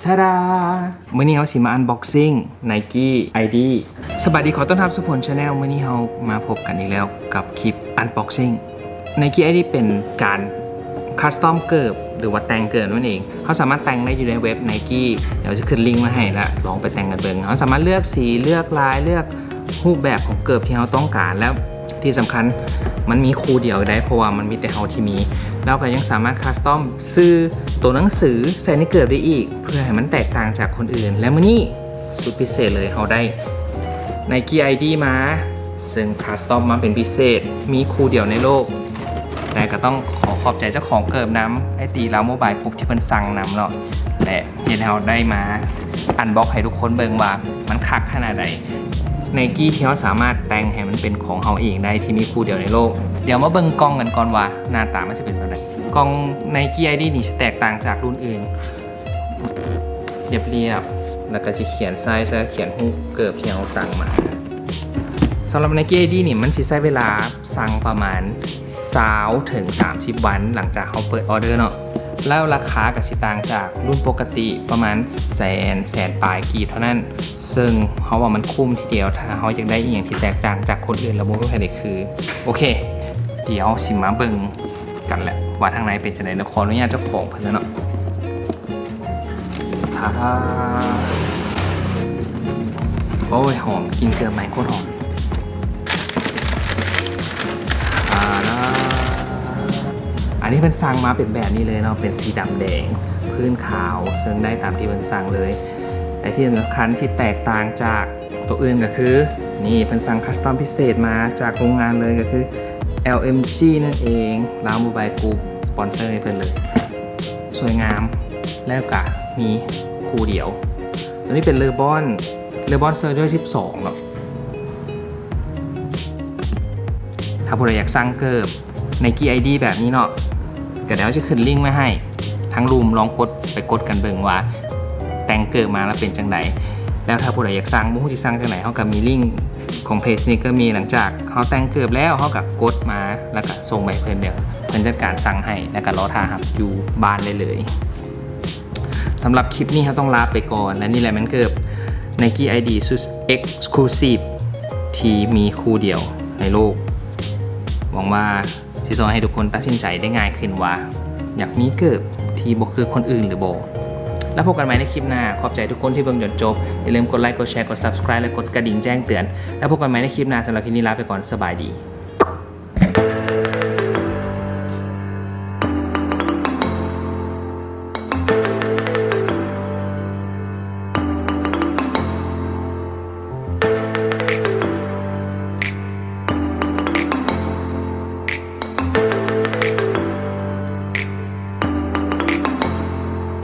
ທາດາ! ມື້ນີ້ເຮົາຊິມາອັນບັອກຊິງ Nike ID. ສະບາຍດີ ຂໍຕ້ອນຮັບສູ່ພົນ Channel. ມື້ນີ້ເຮົາມາພົບກັນອີກແລ້ວກັບຄລິບອັນບັອກຊິງ Nike ID ເປັນການຄັສຕອມເກີບ ຫຼືວ່າແຕ່ງເກີບນັ້ນເອງ. ເຮົາສາມາດແຕ່ງໄດ້ຢູ່ໃນເວັບ Nike ດຽວຈະຂຶ້ນລິງມາໃຫ້ ລະລອງໄປແຕ່ງກັນເບິ່ງ. ເຮົາສາມາດເລືອກສີ, ເລືອກລາຍ, ເລືອກຮູບແບບຂອງເກີບທີ່ເຮົາຕ້ອງການ ແລ້ວທີ່ສຳຄັນມັນມີຄູ່ດຽວໄດ້ ເພາະວ່າມັນມີແຕ່ເຮົາທີ່ມີ. ລະເຮົາກໍຍັງສາມາດຄັສຕອມຊື່ຕົວໜັງສືໃສ່ໃນເກີບໄດ້ອີກ ເພື່ອໃຫ້ມັນແຕກຕ່າງຈາກຄົນອື່ນ. ແລະມື້ນີ້ສຸດພິເສດເລີຍ ເຮົາໄດ້ Nike ID ມາ ເຊິ່ງຄັສຕອມມາເປັນພິເສດ ມີຄູ່ດຽວໃນໂລກ. ແລະກໍຕ້ອງຂໍຂອບໃຈເຈົ້າຂອງເກີບນຳ ໄອ Love Mobile Group ທີ່ເພິ່ນສັ່ງນຳເນາະ ແລະເຮັດໃຫ້ເຮົາໄດ້ມາອັນບັອກໃຫ້ທຸກຄົນເບິ່ງວ່າມັນຄັກຂະໜາດໃດ. Nike ທີ່ເຮົາສາມາດແຕ່ງໃຫ້ມັນເປັນຂອງເຮົາເອງໄດ້ ທີ່ມີຄູ່ດຽວໃນໂລກ. ດຽວມາເບິ່ງກ່ອງກັນກ່ອນວ່າໜ້າຕາມັນຊິເປັນແບບໃດ. ກ່ອງ Nike ID ນີ້ຊິແຕກຕ່າງຈາກລຸ້ນອື່ນ ລຽບໆ ແລ້ວກໍຊິຂຽນໄຊສ໌ ແລ້ວຂຽນຮູບເກີບທີ່ເຮົາສັ່ງມາ. ສຳລັບ Nike ID ນີ້ ມັນຊິໃຊ້ເວລາສັ່ງປະມານຊາວເຖິງສາມສິບວັນ ຫຼັງຈາກເຮົາເປີດອອເດີເນາະ. ແລ້ວລາຄາກໍຊິຕ່າງຈາກລຸ້ນປົກກະຕິປະມານແສນ ແສນປາຍກີບເທົ່ານັ້ນ, ເຊິ່ງເຮົາວ່າມັນຄຸ້ມທີດຽວ ຖ້າເຮົາຢາກໄດ້ອີ່ຫຍັງທີ່ແຕກຕ່າງຈາກຄົນອື່ນ ແລ້ວບໍ່ມີໃຜໄດ້ຄື. ໂອເຄ ດຽວເຮົາຊິມາເບິ່ງ ກັນແຫຼະວ່າທາງໃນເປັນຈັ່ງໃດເນາະ. ຂໍອະນຸຍາດເຈົ້າຂອງເພິ່ນແລ້ວເນາະ. ທາດາ! ໂອ້ຍ ຫອມ, ກິ່ນເກືອໄໝ້ໂຄດຫອມ. ທາດາ! ອັນນີ້ເພິ່ນສັ່ງມາເປັນແບບນີ້ເລີຍເນາະ, ເປັນສີດຳແດງ, ພື້ນຂາວ, ເຊິ່ງໄດ້ຕາມທີ່ເພິ່ນສັ່ງເລີຍ. ແລະທີ່ສຳຄັນທີ່ແຕກຕ່າງຈາກ ຕົວອື່ນກໍຄື ນີ້ເພິ່ນສັ່ງຄັສຕອມພິເສດມາຈາກໂຮງງານເລີຍ ກໍຄື LMG ນັ້ນເອງ, Love Mobile Group ສະປອນເຊີໃຫ້ເພິ່ນເລີຍ. ສວຍງາມ ແລ້ວກໍມີຄູ່ດຽວ. ຕົວນີ້ເປັນເລບອນ, ເລບອນເຊີເດີສິບສອງເນາະ. ຖ້າຜູ້ໃດຢາກສັ່ງເກີບ Nike ID ແບບນີ້ເນາະ, ກໍດຽວເຮົາຈະຂຶ້ນລິ້ງໄວ້ໃຫ້ທາງລຸ່ມ, ລອງກົດ ໄປກົດກັນເບິ່ງວ່າແຕ່ງເກີບມາແລ້ວເປັນຈັ່ງໃດ. ແລ້ວຖ້າຜູ້ໃດຢາກສັ່ງ ບໍ່ຮູ້ຊິສັ່ງຈັ່ງໃດ, ເຮົາກໍມີລິ້ງຂອງເພຈນີ້ກໍມີ. ຫຼັງຈາກເຮົາແຕ່ງເກີບແລ້ວ ເຮົາກໍກົດມາ ແລ້ວກໍສົ່ງໄປໃຫ້ເພິ່ນ, ດຽວເພິ່ນຈັດການສັ່ງໃຫ້ ແລ້ວກໍລໍຖ້າຮັບຢູ່ບ້ານໄດ້ເລີຍ. ສຳລັບຄລິບນີ້ເຮົາຕ້ອງລາໄປກ່ອນ ແລະນີ້ແຫຼະແມ່ນເກີບ Nike ID ຊຸດ Exclusive ທີ່ມີຄູ່ດຽວໃນໂລກ. ຫວັງວ່າຊິຊ່ອຍໃຫ້ທຸກຄົນຕັດສິນໃຈໄດ້ງ່າຍຂຶ້ນວ່າ ຢາກມີເກີບທີ່ບໍ່ຄືຄົນອື່ນຫຼືບໍ່. ແລ້ວພົບກັນໃໝ່ໃນຄລິບໜ້າ. ຂອບໃຈທຸກຄົນທີ່ເບິ່ງຈົນຈົບ. ຢ່າລືມກົດໄລ, ກົດແຊ, ກົດ Subscribe ແລະ ກົດກະດິ່ງແຈ້ງເຕືອນ. ແລ້ວພົບກັນໃໝ່ໃນຄລິບໜ້າ. ສຳລັບຄລິບນີ້ລາໄປກ່ອນ. ສະບາຍດີ.